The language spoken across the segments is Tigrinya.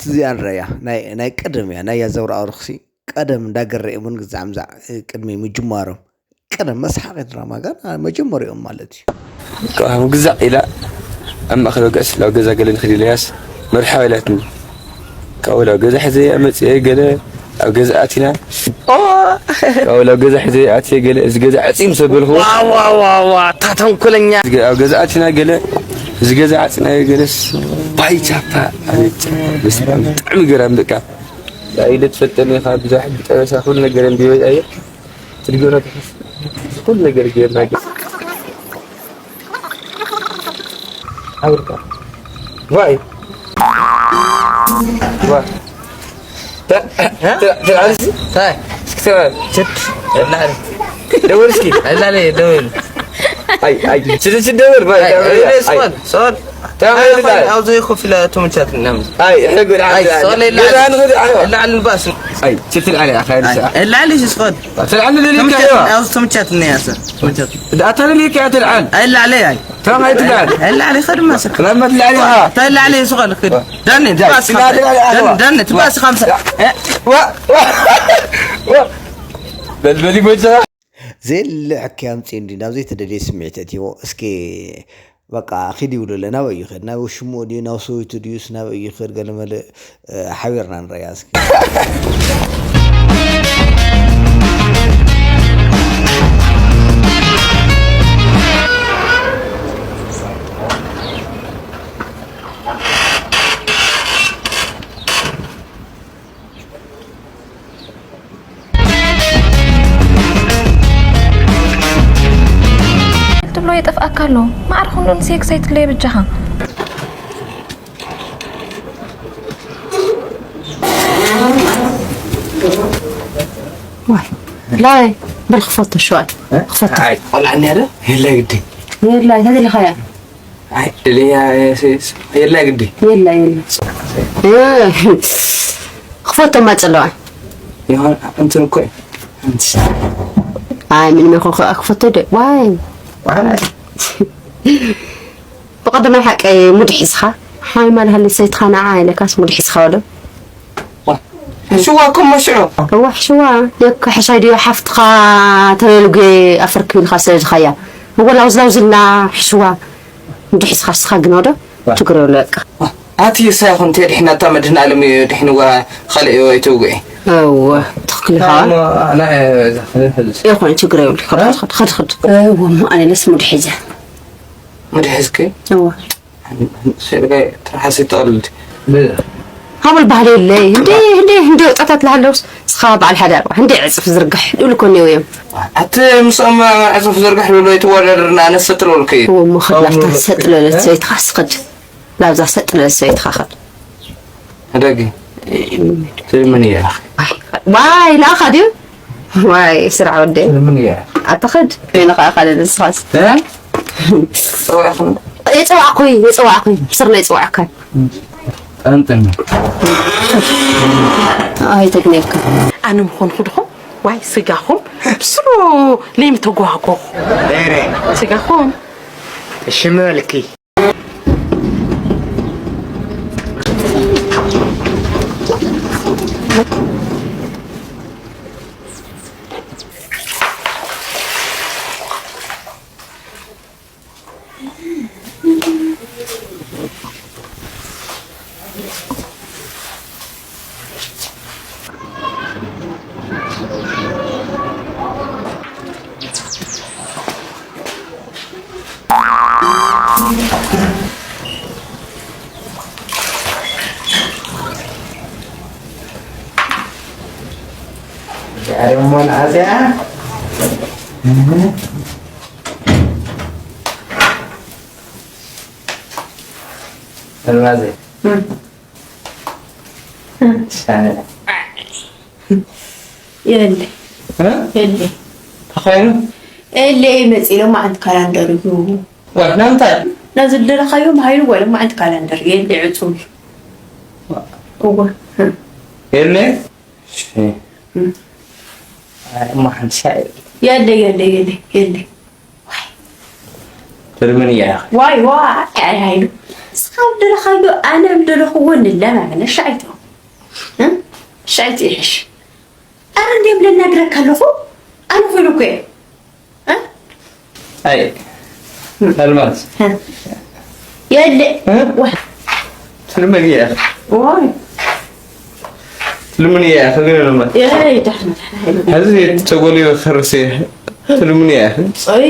እዚኣ ንረያ ናይ ናይ ቀደም እያ ናይ ያዘውራ ኣውርክሲ ቀደም እንዳገረእሙን ግዛዕምዛዕ ቅድሚ ምጅማሮም ቀደም መስሓቂ ድራማ ጋር መጀመሪኦም ማለት እዩ። ካብ ግዛዕ ኢላ ኣብ ማእኸል ወግዕስ ናብ ገዛ ገለ ንኽድ ኢለያስ መርሓባ ኢላትኒ። ካብኡ ናብ ገዛ ሕዘ ኣመፅአ ገለ ኣብ ገዛ ኣቲና ካብኡ ናብ ገዛ ሕዘ ኣትየ ገለ እዚ ገዛ ዕፂ ምስ ኣበልክዎ ዋዋዋዋ እታ ተንኮለኛ ኣብ ገዛ ኣቲና ገለ እዚ ገዛ ዓፅናዮ ገለስ ባይ ቻፓ ኣቤት ቻፓ በስመ ኣብ ብጣዕሚ ገራሚ በቃ ኢደ ትፈልጠኒ ኢኻ ብዙሕ ሕጊ ጠበሳ ኩሉ ነገር እንዲበ ኣየ ትድገረ ኩሉ ነገር ገርና ኣውርካ ዋይ ዋ ተልዓልሲ ታይ እስኪ ተልዓል ችት እላለ ደወል እስኪ እላለ ደወል ኣይ ኣይ ችት ችት ደወል ባይ እኔ ስቆል ሶል ተልዓል አውዘ ኮፊ ለተመቻት እናምዝ ኣይ ሕግ ኣይ ሶል ገዛ ንኽድ ኣሕዋ እላለ ባስ ኣይ ችት ተልዓል ኣኻ ንሳ እላለ ስቆል ተልዓል ልልካ ኣሕዋ ኣውዘ ተመቻት እናያሰ ተመቻት ኣታ ልልካ ተልዓል እላለ ኣይ ተማይ ትልዓል እላለ ከድማ ሰ ለመት ልዓል ኢኻ ተላለ ስቆል ክድ ዳኔ ትባስ ስማ ትልዓል ኣሕዋ ዳኔ ትባስ ኻምሳ ዋ ዋ ዋ በልበሊ ጎጆኻ ዘየለ ሕክያም ፂን ድዩ ናብ ዘይተደልየ ስምዒት እትዎ እስኪ በቃ ኪድ ይብሉ ኣለ ናበይ ይኸድ ናብ ሽሙ ድዩ ናብ ሰበይቱ ድዩስ ናበይ ይኸድ ገለ መለ ሓቢርና ንረያ እስኪ ትብሎ የጠፍኣካ ኣሎ። ማዕረ ክንዶ ንሴክስ ኣይትብለየ በጃኻ። ዋይ ላላይ በል ክፈቶ ሸዋል ክፈቶ ቆልዓኒ ያለ የለ ግዲ የላ ተደሊኻያ ኣይ ድልያ የላ ግዲ የላ የላ ክፈቶ ማፀለዋ ይሆን እንትን እኮ ኣይ ምን መኮ ክፈቶ ደ ዋይ ብቐደማይ ሓቀይ ሙድ ሒዝኻ ሓይ ማልሃለ ሰይትኻ ንዓ ኢለካስ ሙድ ሒዝኻ ወሎ ሽዋ እኮ መሽዑ እዋ ሕሽዋ የካ ሕሻይ ድዮ ሓፍትኻ ተበልጉ ኣፈርክ ኢልካ ሰለድኻያ እወ ላውዝ ላውዝ ኢልና ሕሽዋ ሙድ ሒዝኻ ስኻ ግኖ ዶ ችግር የብሎ በቃ ኣቲ ሳይኹን ተድሕና እታ መድህን ኣለም እዩ ድሕንዋ ካልእ እዩ ኣይትውግዒ እወ ትኽክል ኢኻ ይኾነ ችግር የብሉ ኸድ ኸድ ኸድ እወ እሞ ኣነ ለስ ሙድ ሒዘ ሙድ ሒዝኪ እወ ትርሓስ ይተቐልድ ሃብል ባህሊ የለይ እንዴ እንዴ እንዴ ወጣታት ለሃለውስ እስኻ በዓል ሓዳር ዋ እንዴ ዕፅፍ ዝርግሕ ድብል እኮ እኒው እዮም ኣቲ ምስኦም ዕፅፍ ዝርግሕ ድብሎ ይትወዳደርና ኣነስ ሰጥልወልከ እዩ እዎ እሞ ኸድ ላፍታ ሰጥለለት ሰበይትኻ ስኸድ ላብዛ ሰጥለለት ሰበይትኻ ኸድ ሕደጊ ትልምን እያ ዋይ ንኣኻ ድዩ ዋይ ስራሕ ወደ ትልምን እያ ኣተኸድ ወይ ንኸዓ ካልእ ንስኻስ ጸዋዕኹም የፀዋዕኩይ የፀዋዕኩይ ስርና የፀዋዕካ ጠንጥን ኣይተግነየካ ኣነ ምኾንኩ ድኹም ዋይ ስጋኹም ብስሩ ለይምተጓጎኹ ስጋኹም እሺ ምበልኪ ኣልማዘ የለ የለ ተኸይኑ የለ መፂ ሎማዓንቲ ካላንደር እዩ ወይ ናምታይ ነዚ ዝደለኻዮ ሃይሉ ወይ ሎማዓንቲ ካላንደር የለ ዕፁ እዩ እወ የለ እሞ ሓንሳ የለ የለ የለ የለ ትርምን እያ ዋይ ዋይ ኣይ ሃይሉ እስኻ ኣብ ደለኻዮ ኣነ ኣብ ደለኽዎ ንለማመን። እሺ ኣይትኹን። እ? እሺ ኣይትይሕሽ። ኣረ እንዲም ለናግረካ ኣለኹ። ኣነ ኾይኑ እኮ እየ። እ? ኣይ፣ ኣልማዝ። እ? የለ። እ? ዋ። ትልምን እያ። ኦይ። ትልምን እያ፣ ከገለ ነው ማለት። የለ፣ ይዳሕና። ሕዚ ተጎልዮ ከርሴ። ትልምን እያ። ጾይ።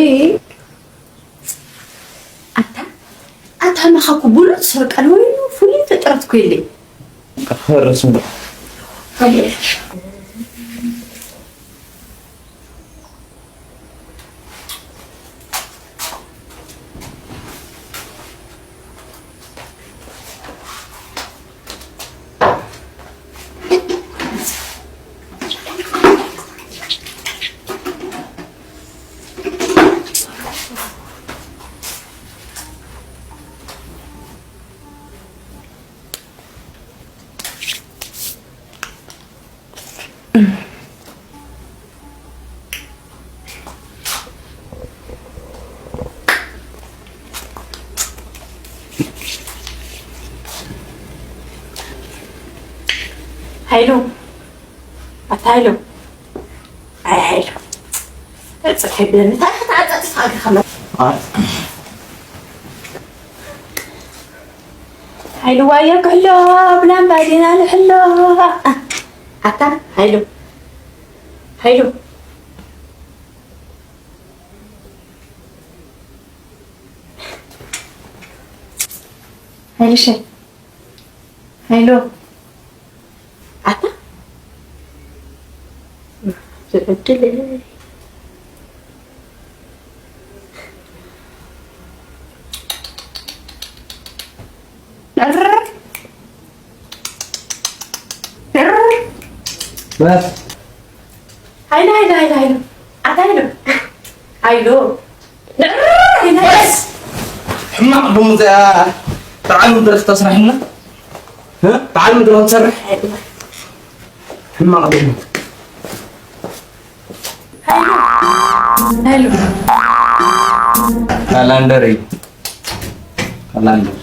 ኣታ፣ ኣታ መኻኩ ብሉጽ ሰብ ቃል ወይኑ ፍሉይ ፍጥረት እኮ የለይ። ክፈርስ እምበር። ሃይሉ፣ ኣታ ሃይሉ፣ ኣይ ሃይሉ፣ ተጽፍ ይብለኒ፣ እንታይ ክትዓጸጽፍ ኣግኻ መ-፣ ሃይሉ ዋየ ክሕሎ፣ ብላምባዲና ንሕሎ። ኣታ ሃይሉ፣ ሃይሉ። ሃይልሸይ፣ ሃይሎ፣ ኣታ ዝዕድለይ። ሃይሎ፣ ሃይሎ፣ ሃይሎ፣ ሃይሎ። ኣታ ሃይሎ። ሃይሎ። በስ! ሕማቕ ድሙ እዚኣ በዓል መድረኽ ተስርሐና። እ? በዓል መድረኽ ትሰርሕ? ሕማቕ ድሙ። ሃይሎ። ካላንደር እዩ። ካላንደር።